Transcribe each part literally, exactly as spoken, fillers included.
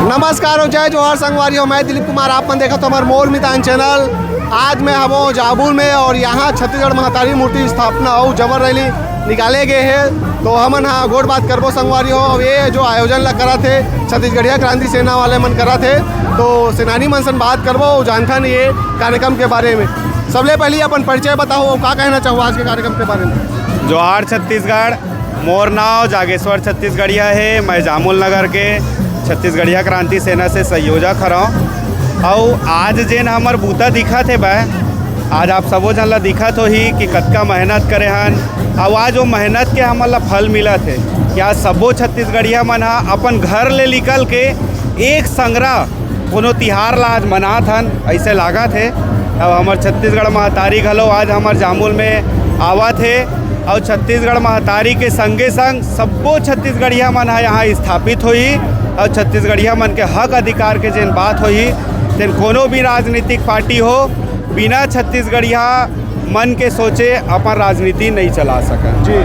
नमस्कार अउ जय जोहार संगवारी हो, मैं दिलीप कुमार, आप मन देखत हो हमर मोर मितान चैनल। आज मैं हवो जामुल में और यहाँ छत्तीसगढ़ महतारी मूर्ति स्थापना अउ जबर रैली निकाले गे हे, तो हमन हा गोठ बात करबो संगवारी हो। अउ ये जो आयोजन ला करत हे छत्तीसगढ़िया क्रांति सेना वाले मन करत हे, तो सेनानी मन सन बात करबो, जानथन ये कार्यक्रम के बारे में। सबले पहले अपन परिचय बताओ, का कहना चाहो आज के कार्यक्रम के बारे में? जोहार छत्तीसगढ़, मोर नाव जागेश्वर छत्तीसगढ़िया हे। मैं जामुल नगर के छत्तीसगढ़िया क्रांति सेना से संयोजक हरव। अउ आज जेन हमर बूता दिखत हे बे, आज आप सबो झन ला दिखत होही कि कतका मेहनत करे हन। अउ आज वो मेहनत के हमन ला फल मिलत हे कि आज सबो छत्तीसगढ़िया मन ह अपन घर ले निकल के एक संगरा कोनो तिहार ला आज मनात हन, अइसे लागत हे। अब हमर छत्तीसगढ़ महतारी घलो आज हमर जामुल में आवत हे, अउ छत्तीसगढ़ महतारी के संगे संग सब्बो छत्तीसगढ़िया मन ह यहाँ स्थापित होही, अउ छत्तीसगढ़िया मन के हक अधिकार के जेन बात होही, तेन कोनो भी राजनीतिक पार्टी हो, बिना छत्तीसगढ़िया मन के सोचे अपन राजनीति नहीं चला सकन। जी,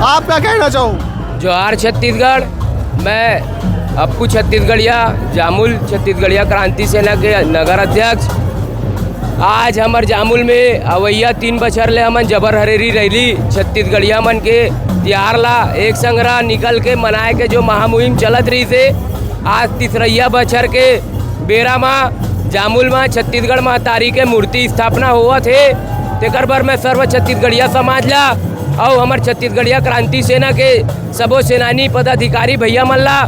आप क्या कहना चाहो? जोहार छत्तीसगढ़, मैं अप्पू छत्तीसगढ़िया, जामुल छत्तीसगढ़िया क्रांति सेना के नगर अध्यक्ष। आज हमर जामुल में अवइया तीन बछर ले हमन जबर हरेली रैली छत्तीसगढ़िया मन के तिहार ला एक संगरा निकल के मनाए के जो महामुहिम चलत रहिस हे, आज तीसरइया बछर के बेरा म जामुल म छत्तीसगढ़ महतारी के मूर्ति स्थापना होवत हे, तेकर बर मैं सर्व छत्तीसगढ़िया समाज ला अउ हमर छत्तीसगढ़िया क्रांति सेना के सबो सेनानी पदाधिकारी भैया मन ला,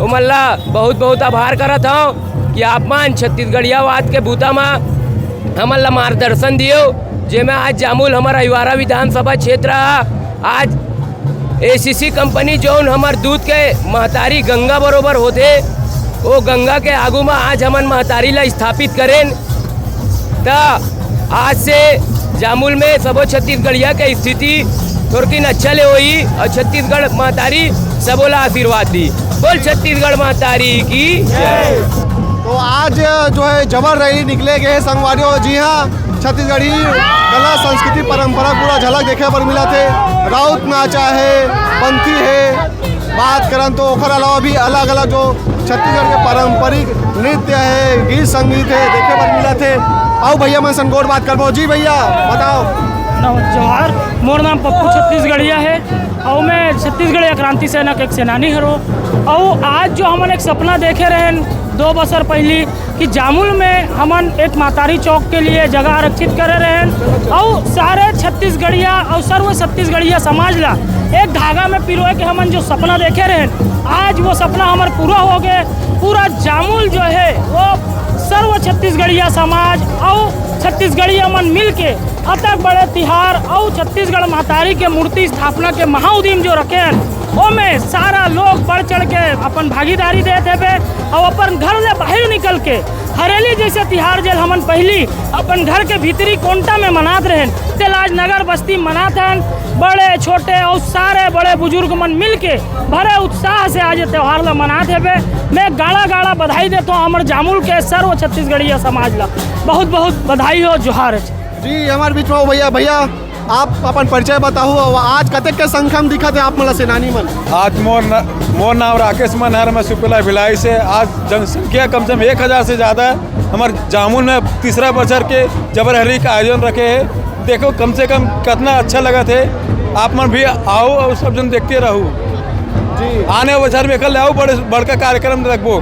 ओमन ला बहुत बहुत आभार करत हौं कि आप मन छत्तीसगढ़ियावाद के बूता म हमन ला मार्गदर्शन दियो, जेमे आज जामुल हमर अहिवारा विधानसभा क्षेत्र ह आज एसीसी कंपनी जौन हमर दूध के महतारी गंगा बरोबर होथे, ओ गंगा के आगू म आज हमन महतारी ला स्थापित करेन, त आज से जामुल में सबो छत्तीसगढ़िया के स्थिति थोरकिन अच्छा ले होही अउ छत्तीसगढ़ महतारी सबो ला आशीर्वाद दी। बोल छत्तीसगढ़ महतारी की जय। तो आज जो है जबर रैली निकले गे हे संगवारी हो। जी हाँ, छत्तीसगढ़ी कला, संस्कृति, परंपरा पूरा झलक देखे बर मिलत हे। राउत नाचा हे, पंथी हे, बात करन तो ओकर अलावा भी अलग-अलग जो छत्तीसगढ़ के पारंपरिक नृत्य हे, गीत संगीत हे, देखे बर मिलत हे। अउ भैया मन सन गोठ बात करबो। जी भैया, बताओ। नम-, जोहार, मोर नाम पप्पू छत्तीसगढ़िया हे अउ मैं छत्तीसगढ़िया क्रांति सेना के एक सेनानी हरो। अउ आज जो हमन एक सपना देखे रहेन दो बछर पहिली, कि जामुल में हमन एक महतारी चौक के लिए जगह आरक्षित करे रहेन अउ सारे छत्तीसगढ़िया अउ सर्व छत्तीसगढ़िया समाज ला एक धागा में पिरोए के हमन जो सपना देखे रहेन, आज वो सपना हमर पूरा हो गे। पूरा जामुल जो हे वो सर्व छत्तीसगढ़िया समाज अउ छत्तीसगढ़िया मन मिल के अतक बड़े तिहार अउ छत्तीसगढ़ महतारी के मूर्ति स्थापना के महाउदीम जो रखे हन, ओमे सारा लोग बढ़ चढ़ के अपन भागीदारी देत हेबे अउ अपन घर ले बाहिर निकल के हरेली जैसे तिहार जेल हमन पहिली अपन घर के भीतरी कोंटा में मनात रहेन, तेल आज नगर बस्ती मनात हन। बड़े छोटे अउ सारे बड़े बुजुर्ग मन मिल के बड़े उत्साह से आज ये त्योहार ला मनात हेबे। मैं गाड़ा गाड़ा बधाई देत हौं हमर जामुल के सर्व छत्तीसगढ़िया समाज ला। बहुत बहुत बधाई हो, जोहार हे। जी, हमर बीच में हो भैया। भैया, आप अपन परिचय बताहू अउ आज कतेक के संख्या में दिखत हे आप मन ला सेनानी मन? आज मोर न-, मोर नाम राकेश मन हर, मैं सुपेला भिलाई से। आज जनसंख्या कम से कम एक हजार से ज्यादा हे। हमर जामुल में तीसरा बछर के जबर हरेली का आयोजन रखे हे। देखो कम से कम कितना अच्छा लगत हे। आप मन भी आओ अउ सब जन देखते रहू। जी। आने बछर में एकर ले अउ बड़े, बड़का कार्यक्रम रखबो।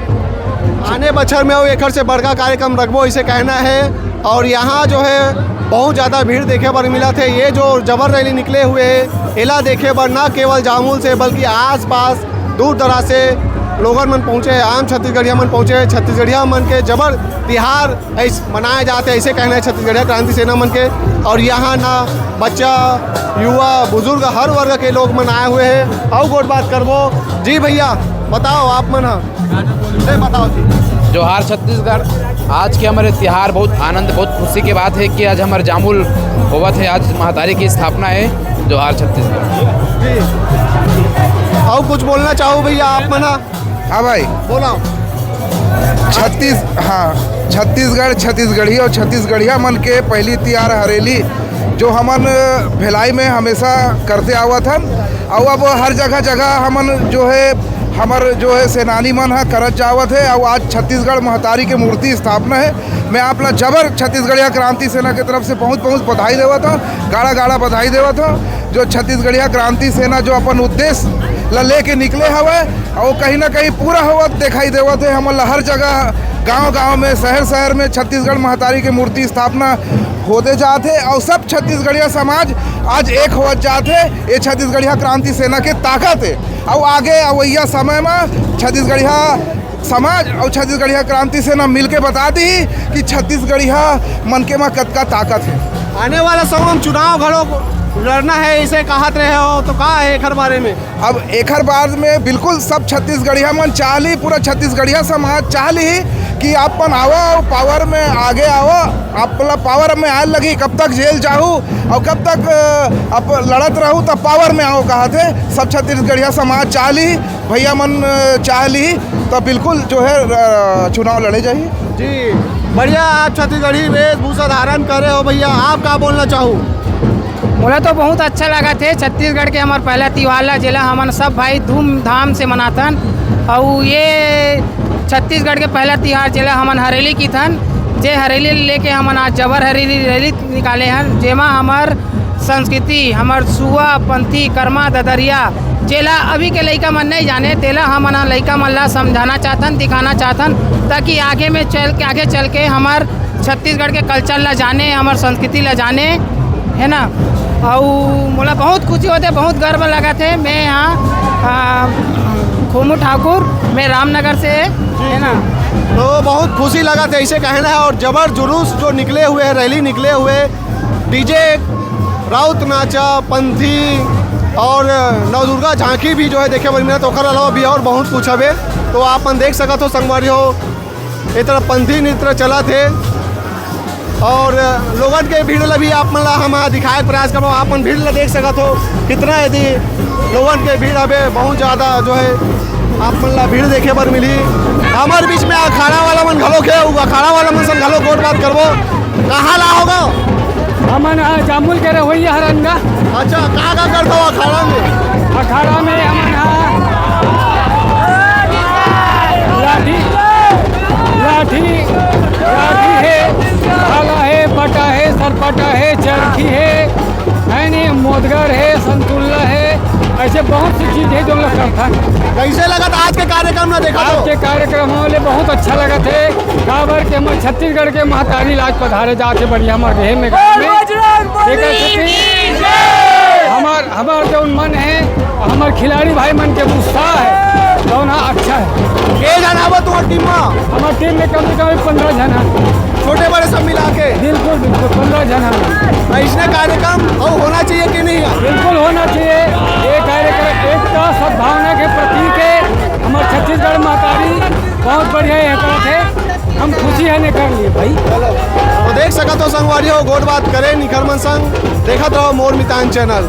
आने बछर में अउ एकर से बड़का कार्यक्रम रखबो, इसे कहना हे। अउ यहाँ जो हे बहुत ज्यादा भीड़ देखे बर मिलत हे। ये जो जबर रैली निकले हुए हे, एला देखे बर न केवल जामुल से बल्कि आसपास दूर दराज से लोगन मन पहुँचे हे, आम छत्तीसगढ़िया मन पहुँचे हे। छत्तीसगढ़िया मन के जबर तिहार ऐस-, मनाए जात हे, अइसे कहना हे छत्तीसगढ़िया क्रांति सेना मन के। अउ यहाँ न बच्चा, युवा, बुजुर्ग, हर वर्ग के लोग मन आए हुए हे। अउ गोठ बात करबो। जी भैया, बताओ आप मन ह। ले बताओ जी। जोहार छत्तीसगढ़। आज के हमर तिहार बहुत आनंद, बहुत खुशी के बात हे कि आज हमर जामुल होवत हे, आज महतारी के स्थापना हे। जोहार छत्तीसगढ़। जी। अउ कुछ बोलना चाहो भैया आप मन ह? हाँ भाई। बोला। छत्तीस-, हाँ, छत्तीसगढ़, छत्तीसगढ़ी अउ छत्तीसगढ़िया मन के पहिली तिहार हरेली, जो हमन भिलाई में हमेशा करते आवत हन, अउ अब हर जगह जगह हमन जो हे हमर जो है सेनानी मन ह करत जावत हे, अउ आज छत्तीसगढ़ महतारी के मूर्ति स्थापना हे। मैं आप ला जबर छत्तीसगढ़िया क्रांति सेना के तरफ से बहुत बहुत बधाई देवत हूँ, गाड़ा गाड़ा बधाई देवत हूँ। जो छत्तीसगढ़िया क्रांति सेना जो अपन उद्देश्य ला लेके निकले हवय, अउ कहीं ना कहीं पूरा होवत दिखाई देवत हे। हमन ला हर जगह, गांव गांव में, शहर शहर में छत्तीसगढ़ महतारी के मूर्ति स्थापना होते जात हे, अउ सब छत्तीसगढ़िया समाज आज एक होवत जात हे। ये छत्तीसगढ़िया क्रांति सेना के ताकत हे। अउ आगे अवइया समय म छत्तीसगढ़िया समाज अउ छत्तीसगढ़िया क्रांति सेना मिलके बता दी कि छत्तीसगढ़िया मनके म कतका ताकत हे। आने वाला समय म चुनाव घलो लड़ना हे, इसे कहत रहे हो, तो का हे एखर बारे में? अब एखर बारे में बिल्कुल सब छत्तीसगढ़िया मन चाह ली, पूरा छत्तीसगढ़िया समाज चाह ली कि आप मन आवा अउ पावर में आगे आवा। आप ला पावर में आए लगी, कब तक जेल जाहू अउ कब तक, अ, आप लड़त रहू, तब पावर में आओ, कहत हे। सब छत्तीसगढ़िया समाज चाह ली, भैया मन, अ, चाह ली, तो बिल्कुल जो है, अ, चुनाव लड़े जाही। जी, बढ़िया, आप छत्तीसगढ़ी वेशभूषा धारण करे हो भैया, आप का बोलना चाहू? मोला तो बहुत अच्छा लगत हे छत्तीसगढ़ के हमर पहला तिहार ला, जेला हमन सब भाई धूमधाम से मनाथन। अउ ये छत्तीसगढ़ के पहला तिहार, जेला हमन हरेली किथन, जे हरेली लेके हमन आज जबर हरेली रैली निकाले हन, जेमा हमर संस्कृति, हमर सुआ, पंथी, कर्मा, ददरिया, जेला अभी के लइका मन नहीं जाने, तेला हमन ह लइका मन ला समझाना चाहथन, दिखाना चाहथन, ताकि आगे में चल के, आगे चल के हमर छत्तीसगढ़ के कल्चर ला जाने, हमर संस्कृति ला जाने, है ना। अउ मोला बहुत खुशी होथे, बहुत गर्व लगत हे। मैं यहाँ, आ, खोमू ठाकुर, मैं रामनगर से, है ना। तो बहुत खुशी लगत हे, ऐसे कहना है। और जबर जुलूस जो निकले हुए हैं, रैली निकले हुए, डीजे, राउत नाचा, पंथी और नवदुर्गा झांकी भी जो है देखे बर मिलत, ओकर अलावा भी और बहुत कुछ हवे। तो आप मन देख सकत हो संगवारी हो, ए तरफ पंथी नृत्य चलत हे और लोगन के भीड़ ला भी आप मन ला हम दिखाए के प्रयास करबो। आप मन भीड़ ला देख सकत हो, कितना यदि लोगन के भीड़ हवे, बहुत ज्यादा जो है आप मन ला भीड़ देखे बर मिलही। हमर बीच में अखाड़ा वाला मन घलो हे, उ अखाड़ा वाला मन संग घलो गोठ बात करबो। कहाँ ला होगा? हमन ह जामुल के रहोइया हरन गा। अच्छा, का का करता हो अखाड़ा में? अखाड़ा में हमन ह लाठी, लाठी, लाठी हे, भाला हे, पटा हे, सरपटा हे, चरखी हे, है नी, मोदगर हे, संतुल्ला हे, ऐसे बहुत सी चीज हे जो लोग करथन। कैसे लगत आज के कार्यक्रम में देखा आज तो? के कार्यक्रम वाले बहुत अच्छा लगत हे, काबर के हमर छत्तीसगढ़ के महतारी लाज पधारे जात हे बढ़िया हमर देह में, गाँव में। बजरंग बली एकर सेती की जय। हमर, हमर जौन मन हे, हमर खिलाड़ी भाई मन के उत्साह हे, जौन ह अच्छा हे। के झन हवय तुम्हार टीम में? हमर टीम में कम से कम पंद्रह झन हे। छोटे बड़े सब मिला के? बिल्कुल, बिल्कुल, पंद्रह झन हे। ऐसने कार्यक्रम अउ होना चाहिए कि नहीं? बिल्कुल होना चाहिए। ये कार्यक्रम एकता, सद्भावना के प्रतीक हे। हमर छत्तीसगढ़ महतारी बहुत बढ़िया ये करत हे। हम खुशी हे ने कर लिए भाई। तो देख सकत हो संगवारी हो, गोठ बात करे निखर मन संग, देखत रहो मोर मितान चैनल।